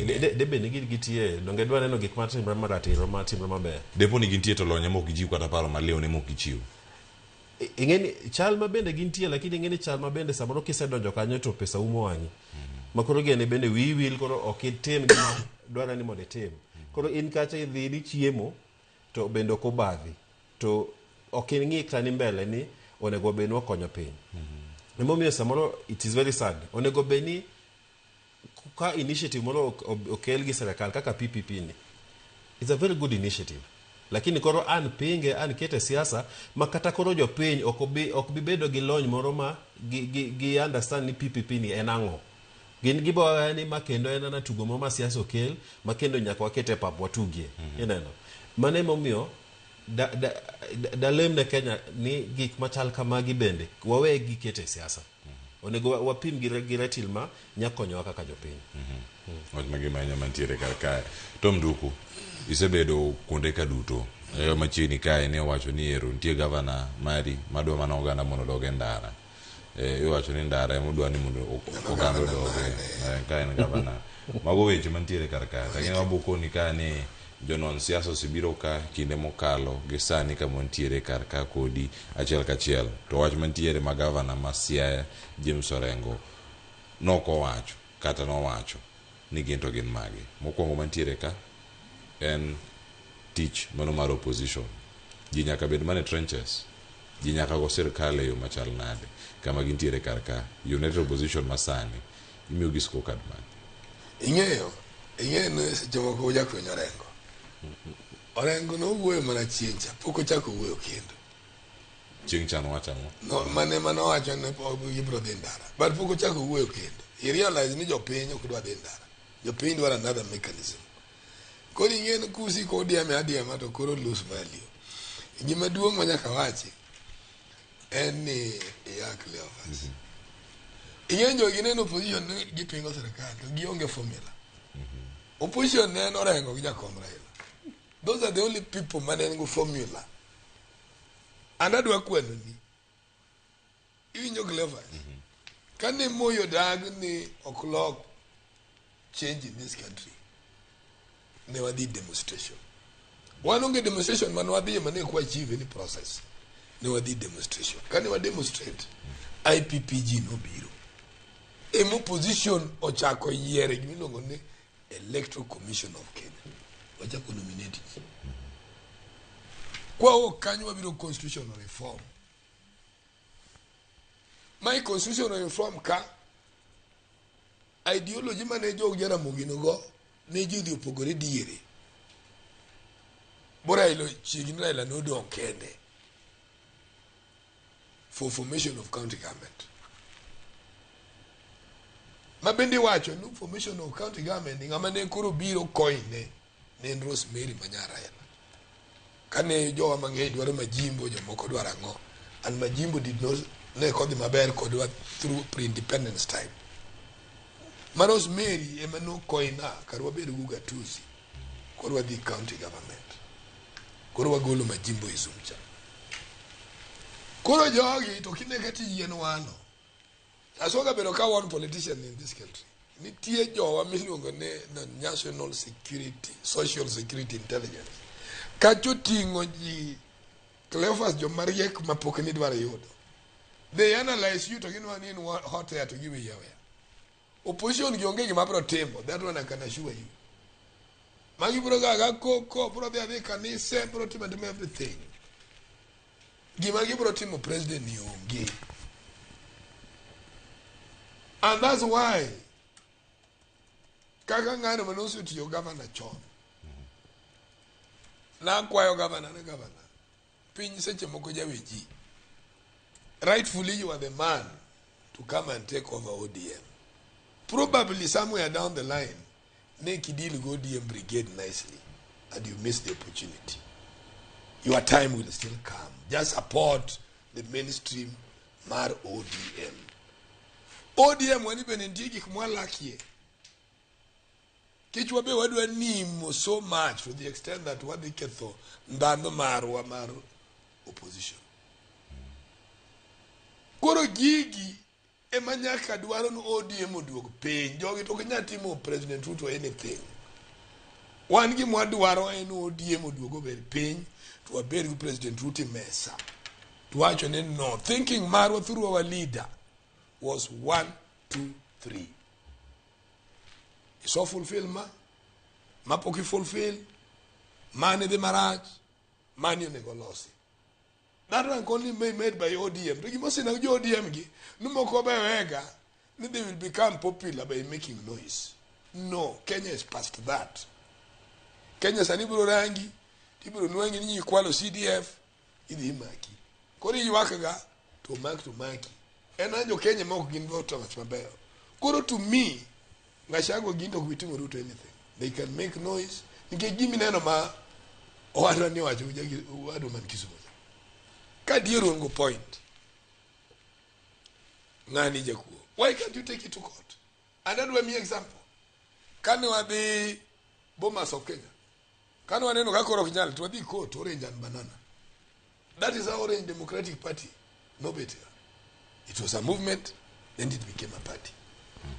Ng'eny. De bed ni gitie, donge dwa neno gik matimre maratiro, matimre maber. Depo ni gintie to lony ema ok gichiw kata paro maliw ne mok gichiw. Ing'e ni chal ma bende gintie, lakini ing'e ni chal ma bende samoro kisedonjo kanyo to pesa umo wang'i. Ma koro gene bende wiyi wil, koro ok itim gima dwarore ni mondo itim. Koro in kacha idhi ni chiemo to bende ok obadhi. To ok ing'i kata ni mbele ni onego bed ni wakonyo piny. Emomiyo samoro it is very sad. Onego bed ni ka initiative moro okel gi sirikal kaka PPP ni, it's a very good initiative, lakini koro an pinge, an kete siasa ma kata koro jopiny ok bi bedo gi lony moro ma gi understand ni PPP ni en ang'o. Gin gibo ni ma kendo en ana tugo moro ma siasa okel ma kendo nyaka wakete e pap watugie. Ineno, mano emomiyo dalem ne Kenya ni gik machal kamagi bende wawe gikete e siasa. Onego wapim gi ratil ma nyakonyowa kaka jopiny. Wach magima ahinya mantiere kar kae. Tom Nduku, isebedo kuonde ka duto. Machiegni kae ne owacho ni ero nitie gavana mari madwa mana oganda mondo odog e ndara. Iwacho ni ndara ema odwa ni mondo oganda odoge. Ka en gavana. Mago weche mantiere kar kae. Lakini wabokoni ka ni jonon siasa osebiro ka kinde mokalo gi sani kama wantiere kar ka kodi achiel kachiel. To wach mantiere ma gavana ma Siaya James Orengo nokowacho kata nowacho ni gin to gin mage. Mokwongo mantiere ka en tich mano mar opposition. Ji nyaka bed mana e trenches. Ji nyaka go sirkal e yo machal nade kama gintiere kar ka. United Opposition masani imiyo gi scorecard mane? Ing'eyo ni seche moko wajakwenyo Orengo. Orengo nowuoyo mana chieng' cha, pok ochako wuoyo kendo. Chieng' cha nowacho ang'o? No, mane manowacho ni gibiro dhi ndara. But pok ochako wuoyo kendo. He realize ni jopiny ok dwa dhi ndara. Jopiny dwaro another mechanism. Koro ing'e ni kusiko odieme adiema to koro lose value. Gima duong' ma nyaka wachi en ni ya Cleophas. Ing'e jogi neno opposition ni gipingo sirikal to gionge formula. Opposition ne en Orengo gi Jakom Raila. Those are the only people mane nigi formula. And adwa kwanoni. Iwinjo, Cleophas? Kane Moi odag ni ok lok change in this country, ne wadhi demonstration. Wan onge demonstration mane wadhiye mane ok achieve any process. Ne wadhi demonstration. Kane wa demonstrate, IPPG nobiro. Ema opposition ochako yiere gimiluongo ni Electoral Commission of Kenya. Wachako nominate ji. Kwawuok kanyo wabiro constitutional reform. My constitutional reform ka ideology mane jog Jaramogi nigo ne ji odhi opogore diere. Bo Raila chiegni Raila nodong' kende for formation of county government. Ma bende iwacho ni formation of county government ng'ama ne koro biro koine ne en Rosemary Manyar Raila. Kane jowa mang'eny dwaro majimbo, jomoko dwaro ang'o. And majimbo did not ne kodhi maber kodwa through pre-independence time. Ma Rosemary ema nokoina kar wabed gi ugatuzi. Koro wadhi county government. Koro wagolo majimbo e cha. Koro jogi to kine ka tij yien walo. Aswaga bedo ka one politician in this country. Nitie jowa miluongo ni the National Security, Social Security Intelligence. Kacho ting'o ji Cleophas jomariek mapok ni dwaro yudo. They analyze you to ginwa ni in hot air to giweyi aweya. Opposition gi onge gima biro timo. That one I can assure you. Magi biro ga koko, biro dhi adhi kanise, biro timo timo everything. Gima gibiro timo president ni onge. And that's why kaka ng'ano mane osetiyo governor chon. Nakwayo governor ne governor. Piny seche moko jawe ji. Rightfully you are the man to come and take over ODM. Probably somewhere down the line, ne kidil go ODM brigade nicely and you miss the opportunity. Your time will still come. Just support the mainstream mar ODM. ODM wani bende nitie gik mwalakie. Kech wabe wadwa nimo so much to the extent that wadhi ketho ndhandhu marwa mar opposition. Koro gigi ema nyaka dwaro ni ODM oduog piny. Jogi to ok nyal timo President Ruto anything. Wan gima wadwaro en ODM oduog obed piny to wabed gi President Ruto e mesa. To wacho ni no, thinking marwa through our leader was 1, 2, 3. Iso fulfill ma, ma pok i fulfill, mane dhi marach, mani onego losi. That one can only be made by ODM. To gima osina jo ODM gi, ni moko be wega, ni they will become popular by making noise. No, Kenya is past that. Kenya sani biro rangi, tibiro nwangi ni ikwalo CDF, idhi imaki. Koro iywak ga, to mak to maki. En an jo Kenya ma ok gin voters mabeyo. Koro to me, Gachagua gin to ok bi timo Ruto anything. They can make noise. Nikech gima ineno ma owadwa ni owacho gi owadwa man Kisumu cha. Ka dier un go point. Ng'ani jakuo. Why can't you take it to court? And adwa mi example. Kane wadhi Bomas of Kenya. Kane waneno ka koro ok nyal to wadhi court Orange and Banana. That is how Orange Democratic Party nobet. It was a movement, then it became a party.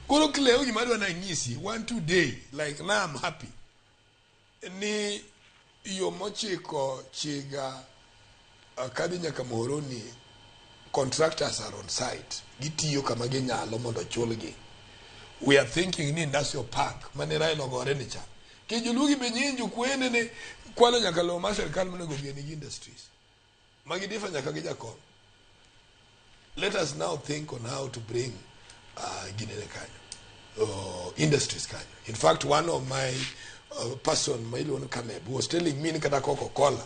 Koro Cleo gima adwa nanyisi, one two day, like now I'm happy. Ni yo mochiko Chiga kadhi nyaka Muhoroni, contractors are on site. Gitiyo kama ginyalo mondo chulgi. We are thinking ni industrial park mane Raila ogore ni cha. Ke joluo gi be nyinjo kwene ne kwalo nyaka lowo mar sirkal monego ogen gi industries. Magi difa nyaka gi jakom. Let us now think on how to bring ginene kanyo, industries kanyo. In fact, one of my person ma iluongo ni Caleb was telling me ni kata Coca-Cola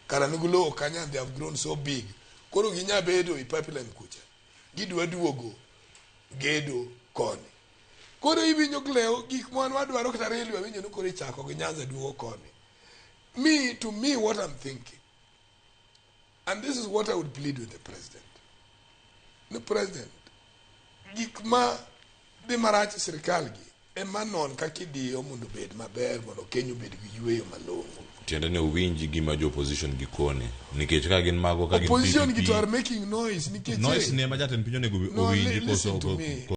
kara nigi lowo kanyo and they have grown so big. Koro ginya bedo e pipeline kucha. Gidwa duogo gedo koni. Koro iwinjo Cleo gik ma wan wadwaro kata railway awinjo ni koro ichako gi Nyanza duogo koni. Me, to me what I'm thinking, and this is what I would plead with the president. The president, gik ma dhi marach e sirkal gi ema non kaka idiyo mondo obed maber mondo Kenya obed gi yweyo malong'o. Tiende ni owinj gima jo opposition gi kone nikech ka gin mago ka gin Opposition gi PPP to are making noise nikech noise ni ema jatend piny onego No, owinji listen koso to me.